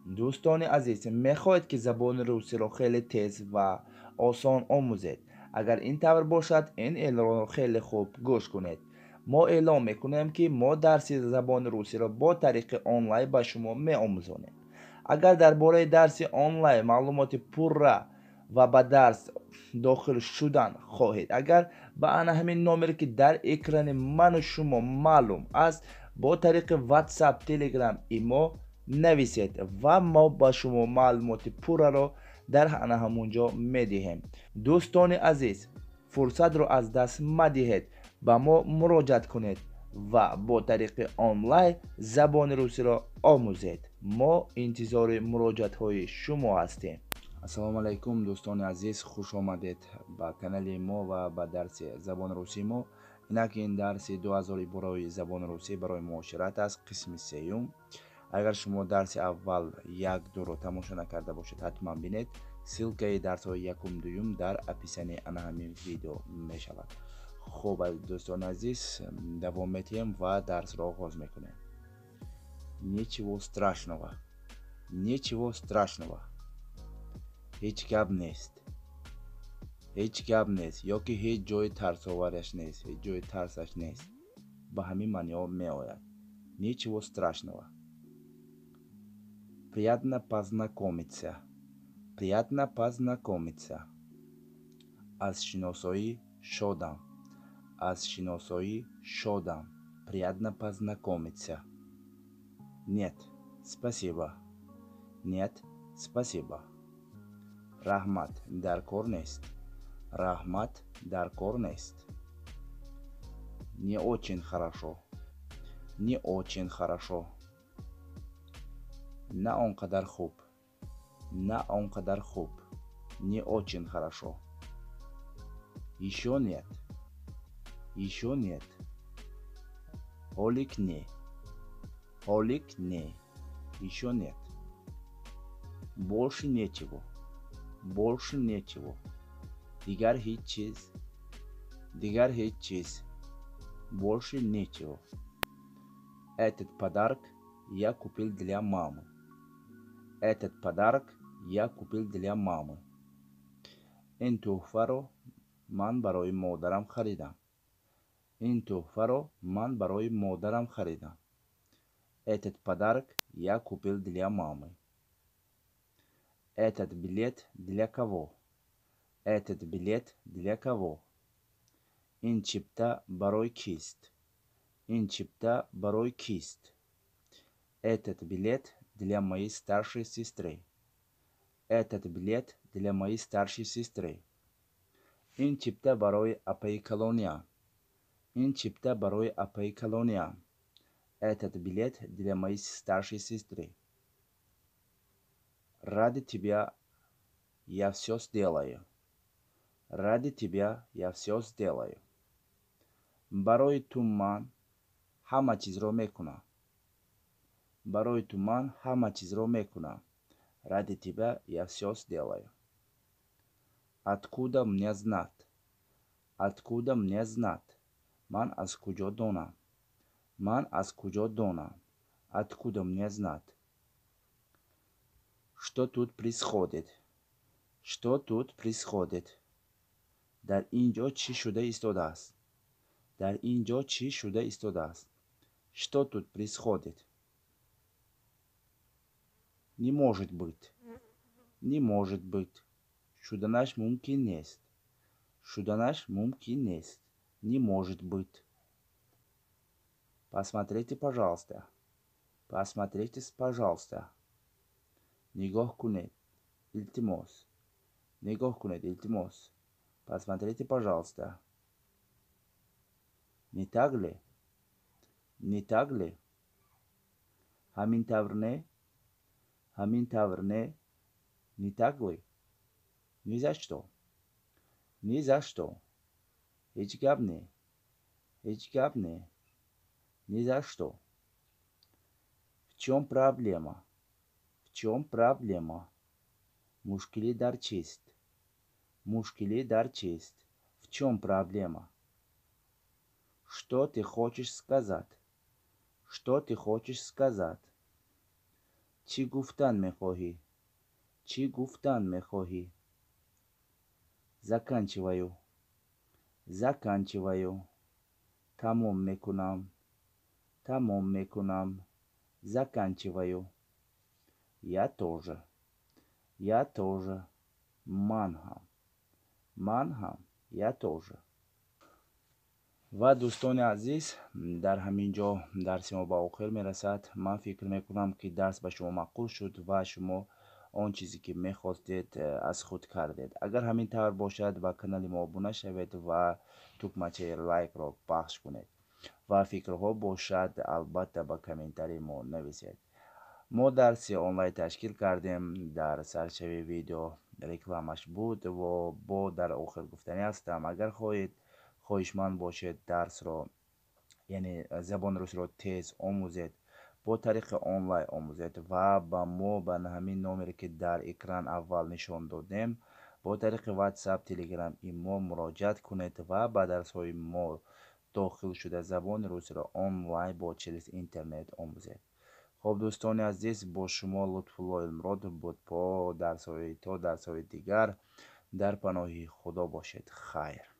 Дӯстони азиз, мехоҳед, ки забони русиро хеле тез ва осон омӯзед? Агар ин тавр бошад, ин эълонро хеле хуб гӯш кунед. Мо эълон мекунем, ки мо дарси забони русиро бо тариқи онлайн ба шумо меомӯзонем. Агар дар бораи дарси онлайн маълумоти пурра ва ба дарс дохил шудан хоҳед, агар ба ана ҳамин номере, ки дар экрани ману шумо маълум аст, бо тариқи WhatsApp, Telegram, имо нависед ва мо ба шумо маълумоти пурраро дар ана ҳамун ҷо медиҳем. Дӯстони азиз, фурсатро аз даст мадиҳед, ба мо муроҷиат кунед ва бо тариқи онлайн забони русиро омӯзед. Мо интизори муроҷиатҳои шумо ҳастем. Ассалому алайкум, дӯстони азиз, хуш омадед ба канали мо ва ба дарси забони русии мо. Инак, ин дарси 2000 ибораи забони русӣ барои муошират аст, қисми сеюм. Агар шумо дарси аввал, як, дуро тамошо накарда бошед, ҳатман бинед. Ссылкаи дарсҳои якум, дуюм дар описании ана ҳамин видео мешавад. Хуб, дӯстони азиз, давом медиҳем ва дарсро оғоз мекунем. Ничего страшного, ничего страшного, ҳеҷ гап нест, ҳеҷ гап нест ёки ҳеҷ ҷои тарсовараш нест, ҳеҷ ҷои тарсаш нест, ба ҳамин маъниҳо меояд. Ничего страшного. Приятно познакомиться, приятно познакомиться, аз шиносоӣ шодам, аз шиносоӣ шодам. Приятно познакомиться. Нет, спасибо, нет, спасибо, раҳмат, дар кор нест, раҳмат, дар кор нест. Не очень хорошо, не очень хорошо, на он қадар хуб, на он қадар хуб. Не очень хорошо. Ещё нет, ещё нет, ҳолик не, ҳолик не, ещё нет. Больше ничего, больше ничего, дигар ҳеҷ чиз, дигар ҳеҷ чиз. Больше ничего. Этот подарок я купил для мамы, этот подарок я купил для мамы. Ин тӯҳфаро ман барои модарам харидам, ин тӯҳфаро ман барои модарам харидам. Этот подарок я купил для мамы. Этот билет для кого? Этот билет для кого? Ин чипта барои кист? Ин чипта барои кист? Этот билет для моей старшей сестры, этот билет для моей старшей сестры. Ин чипта барои апаи калониам, ин чипта барои апаи калониам. Этот билет для моей старшей сестры. Ради тебя я всё сделаю, ради тебя я всё сделаю. Барои ту ман ҳама чизро мекунам, барои ту ман ҳама чизро мекунам. Ради тебя я всё сделаю. Откуда мне знать? Откуда мне знать? Ман аз куҷо донам? Ман аз куҷо донам? Откуда мне знать? Что тут происходит? Что тут происходит? Дар ин ҷо чӣ шуда истодааст? Дар ин ҷо чӣ шуда истодааст? Что тут происходит? Не может быть, не может быть, шуданаш мумкин нест, шуданаш мумкин нест. Не может быть. Посмотрите, пожалуйста, посмотрите, пожалуйста, нигоҳ кунед, илтимос, нигоҳ кунед, илтимос. Посмотрите, пожалуйста. Не так ли? Не так ли? Ҳамин тавр не? Ҳамин тавр не? Не так ли? Ни за что, ни за что, ҳеҷ гап не, ҳеҷ гап не. Ни за что. В чём проблема? В чём проблема? Мушкилӣ дар чист? Мушкилӣ дар чист? В чём проблема? Что ты хочешь сказать? Что ты хочешь сказать? Чӣ гуфтан мехоҳӣ? Чӣ гуфтан мехоҳӣ? Заканчиваю. Заканчиваю. Тамом мекунам. Тамом мекунам. Заканчиваю. Я тоже. Я тоже. Ман ҳам. Ман ҳам. Я тоже. Ва, дӯстони азиз, дар ҳамин ҷо дарси мо ба охир мерасад. Ман фикр мекунам, ки дарс ба шумо маъқул шуд ва шумо он чизе, ки мехостед, аз худ кардед. Агар ҳамин тавр бошад, ба канали мо обуна шавед ва тукмачаи лайкро пахш кунед ва фикрҳо бошад, албатта, ба комментарии мо нависед. Мо дарси онлайн ташкил кардем, дар саршави видео рекламаш буд. Ва бо дар охир гуфтанӣ ҳастам: агар хоҳед, хоҳишманд бошед, дарсро, яъне забони русиро тез омӯзед, бо тариқи онлайн омӯзед ва ба мо ба ҳамин номере, ки дар экран аввал нишон додем, бо тариқи WhatsApp, Telegram, имо муроҷиат кунед ва ба дарсҳои мо дохил шуда, забони русиро онлайн бо через интернет омӯзед. Хуб, дӯстони азиз, бо шумо Лутфулло Илмуродов буд. То дарсҳои дигар дар паноҳи Худо бошед. Хайр.